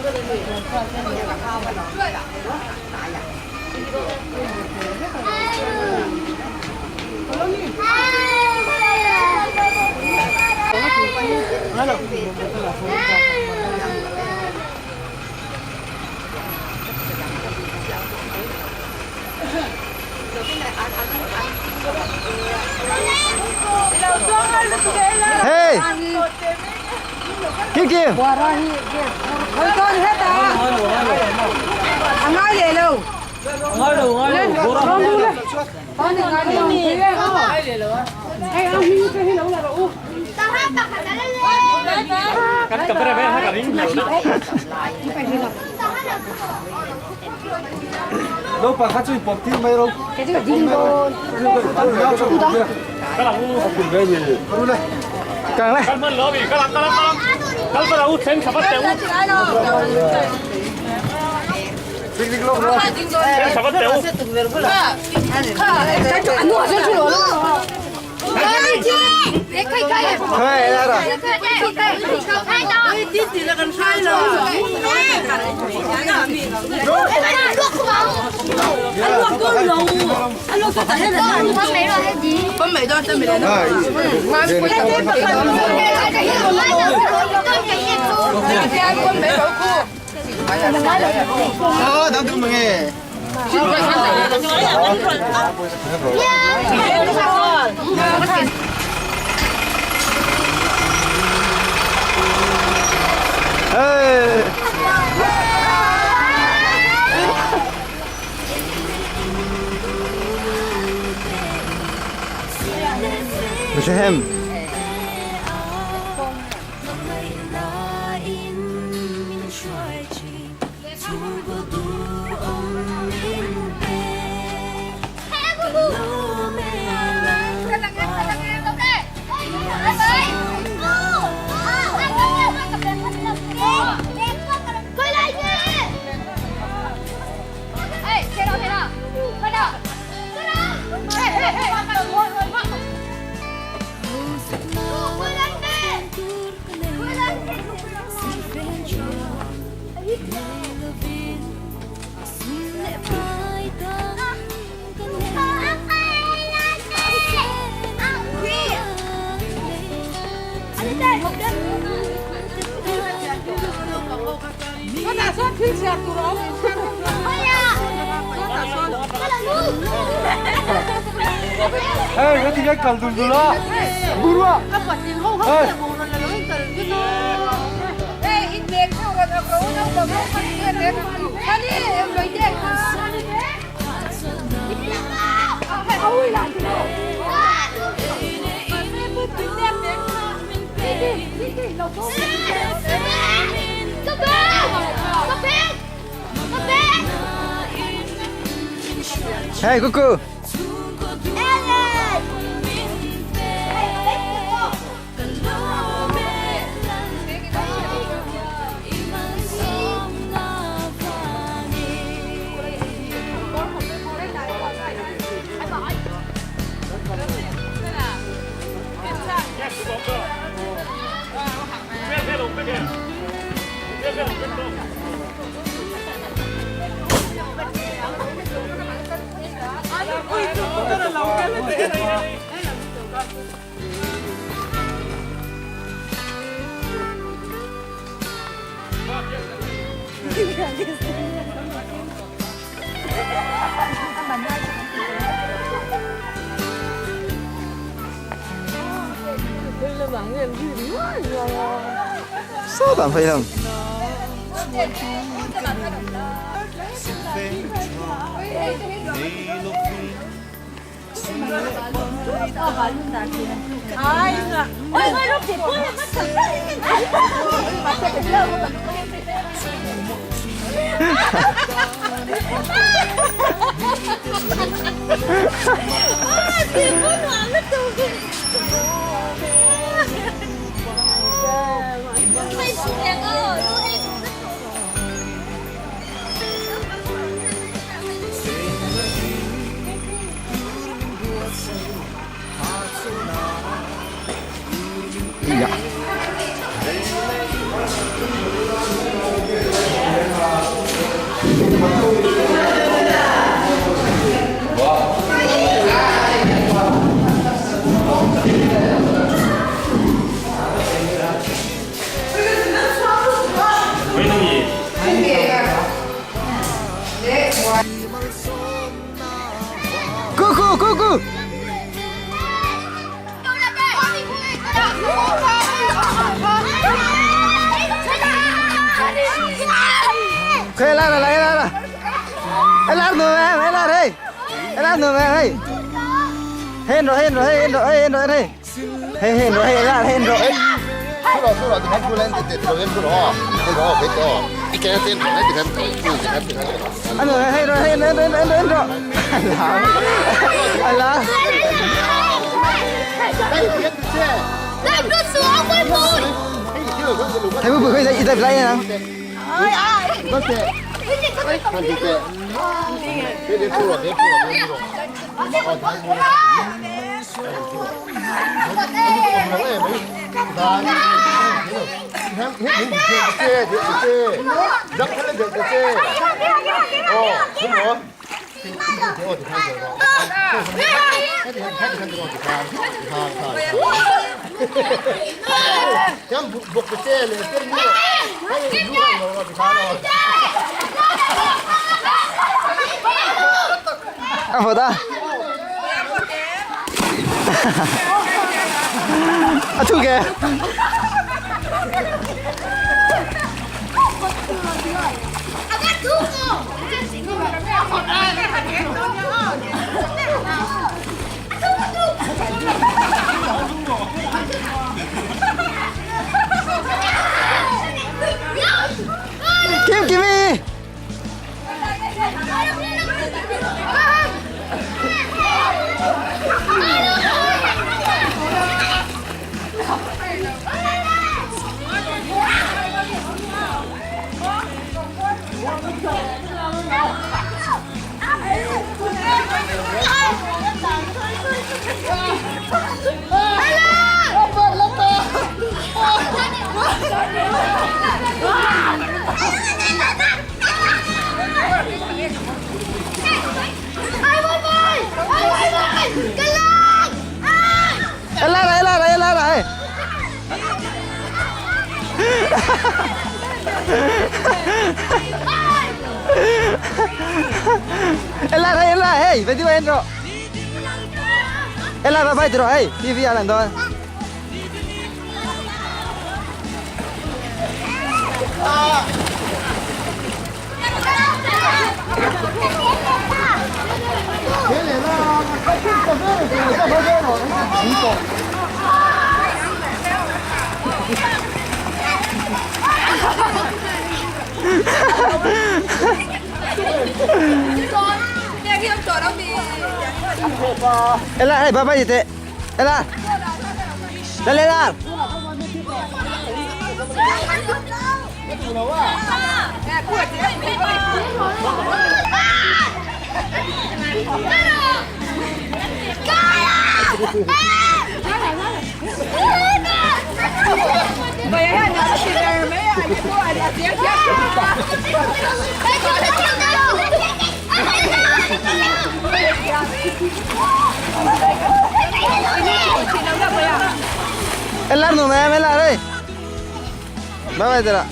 Hey! Kim Kim! Naupang kha chu in pawp tir mai ro. Kang le. Hey! Bethlehem. Hey, cái gì cái cần dùn dùn đó. Buru à. Hey, Cuckoo. Sawtah phei lang. Khawi lar la lar la. Ai lar nuam em, ai lar hei. Ai lar nuam em hei. Hei en rawh, hei en rawh, hei en rawh, hei en rawh hei. Hei hei en rawh, hei lar hei en rawh. A nuam em, hei rawh, hei en en en en rawh. A lar. Thầy bữa bữa khi dậy lại nè. A vawt a. A thuk e. Kim Kimi. Ela la ela la ela la hey. Ela la ela hey, về đi en rồi. Ela va vai rồi hey, TV à lần thôi. Ela hey, bye bye tệ. Ela. Lên lên la. Ela nuam em, ela đây. Bye bye tệ.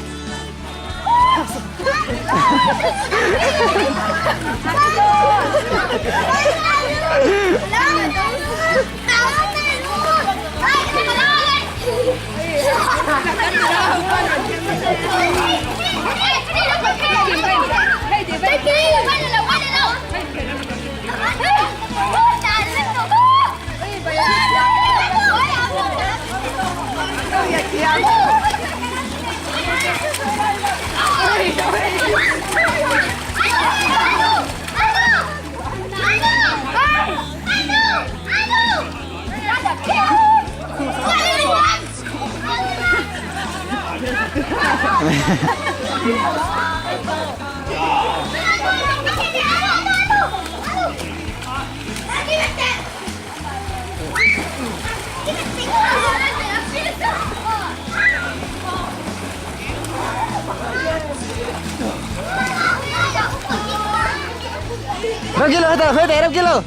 Rap kilo hata, fete rap kilo.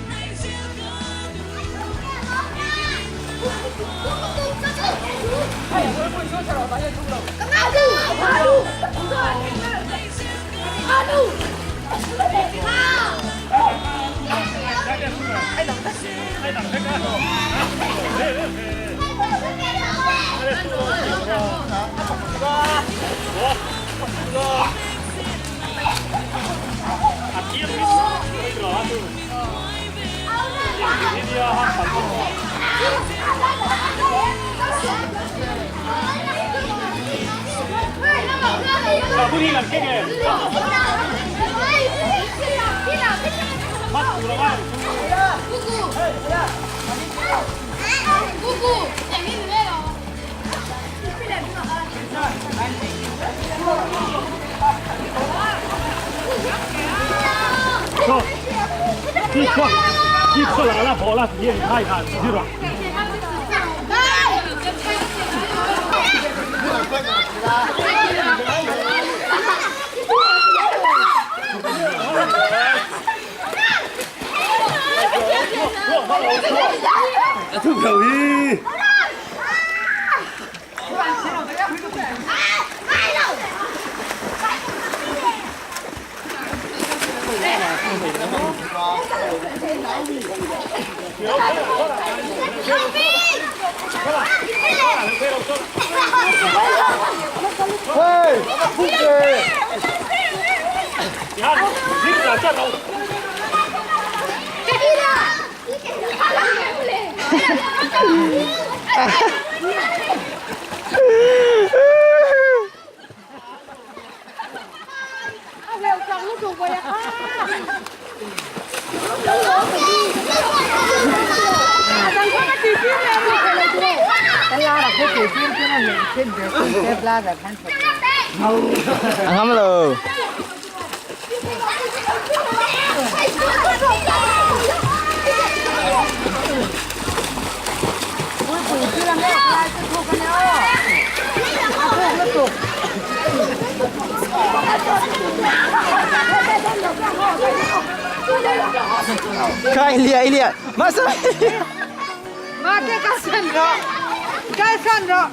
A ngam lo. Kha Ilia Ilia masa. Mate kalsan rawh. Kalsan rawh.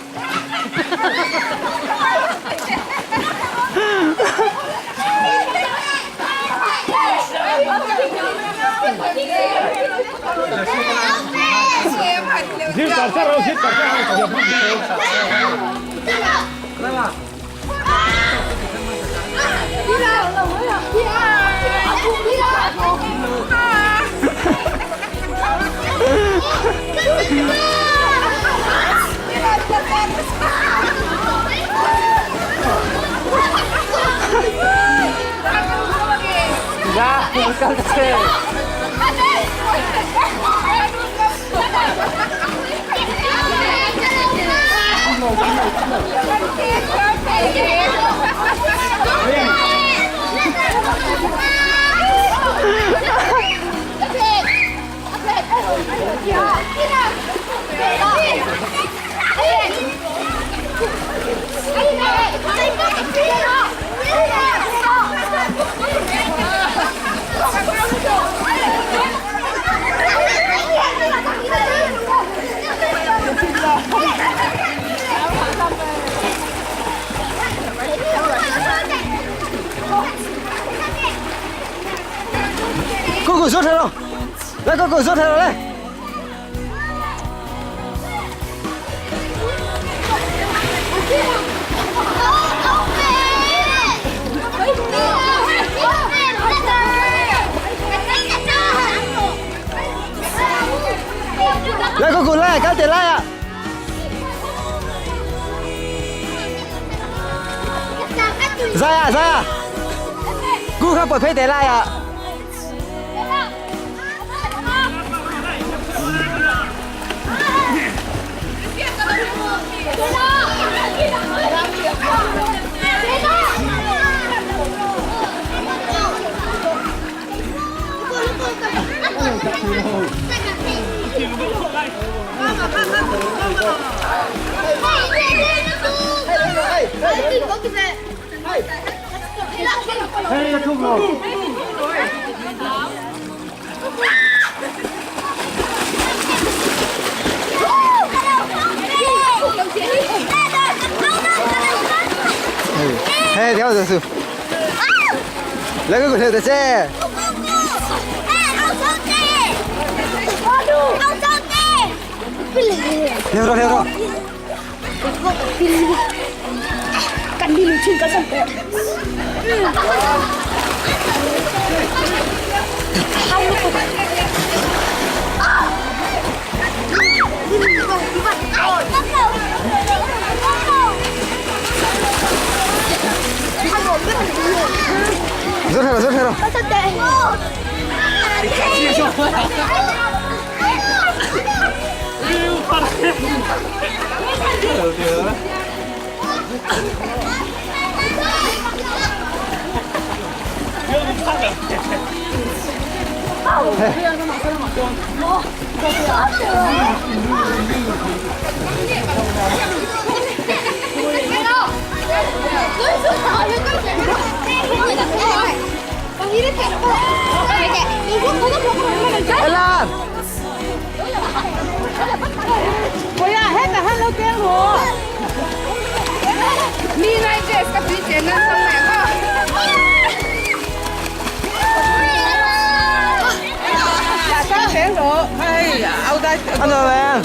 Ra kal ta che. Cô cô rút ra đâu?来，哥哥，坐台来。来，哥哥来，赶紧来呀！ra à ra à cô không phải để lại à Hey, theo rồi sư. Lấy cái quần theo xe. Theo rồi, theo rồi. Rút ra rồi, rút ra rồi. Ella. Ăn rồi em.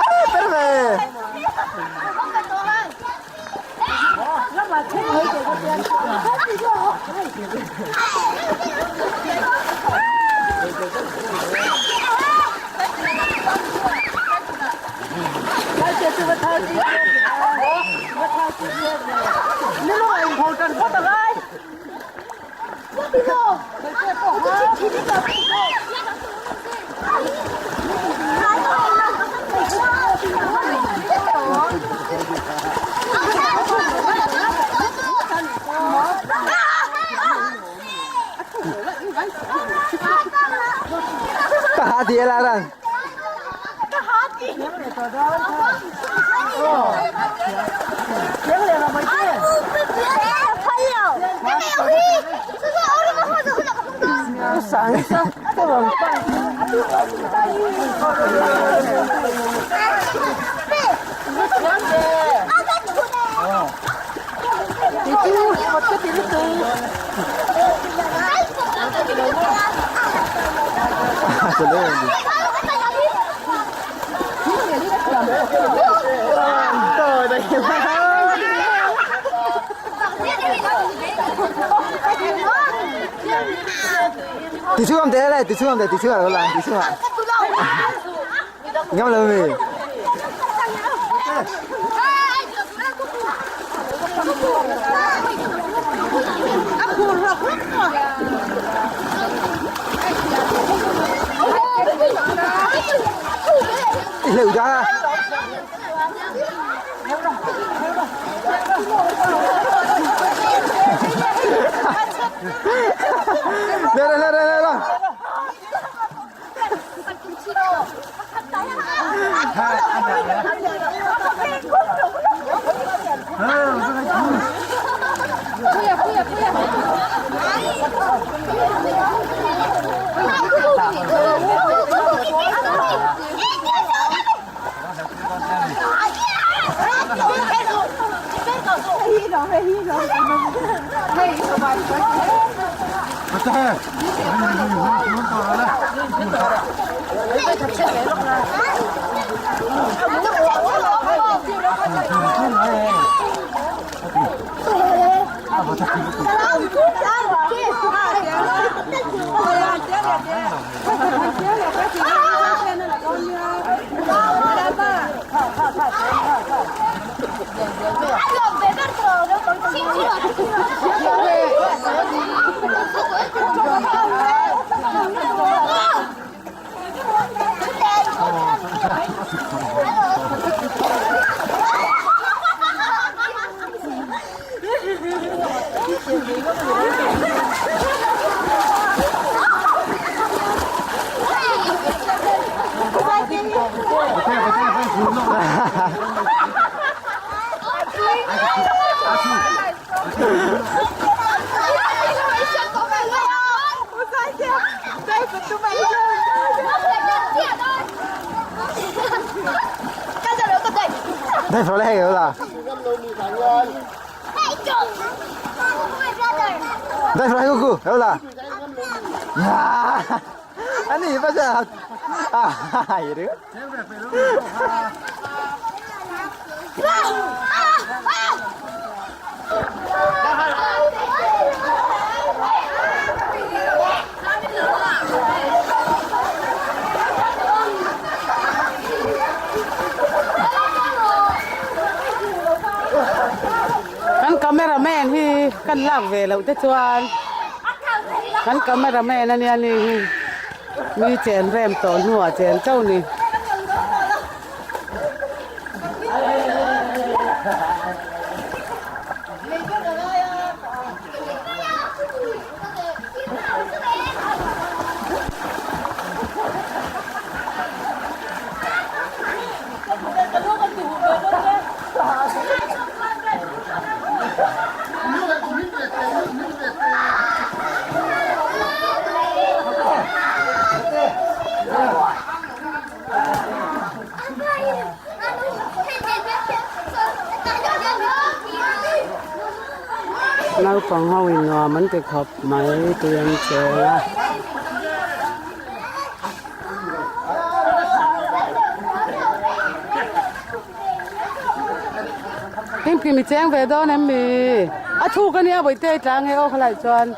Ah, perfect. Cả thì là rằng. Tôi đây. Tí chú làm thế này, tí chú làm thế, tí chú làm lại, tí chú làm. Ngâm lên mình. Liệu ra. Lên lên lên lên lên. Dai fro ku ku la. Ya. Ani pasal. Ah, iru. Kan camera man hi kan lak ve loh te chuan kan camera man ania ni hi mi chen rem tawh hnuah chen chauh ni. Naupang ho in nuam an ti khawp mai tui an cheng a. Hengkim i cheng ve dawn em mi? A thuk ania bawihte i tlang e aw khalai chuan.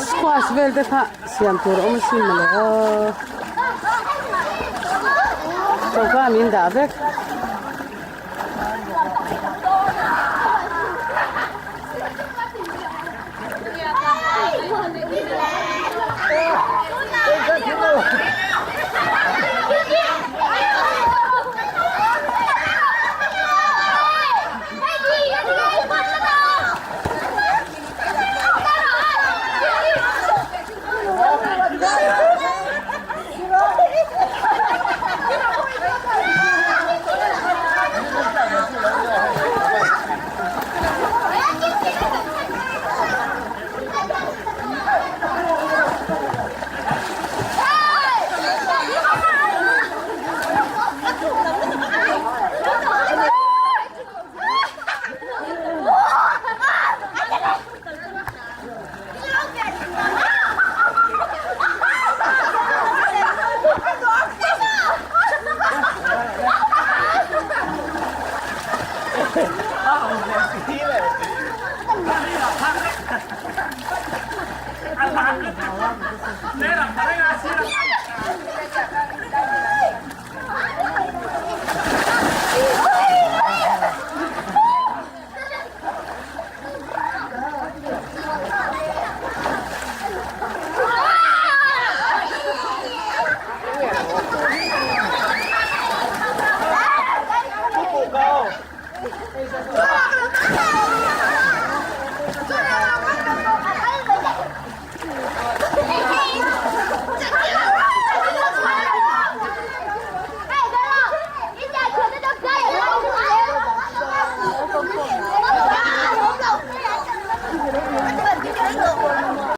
Squash vel te kha siam tur a awm asin mawle aw choka min dah vek.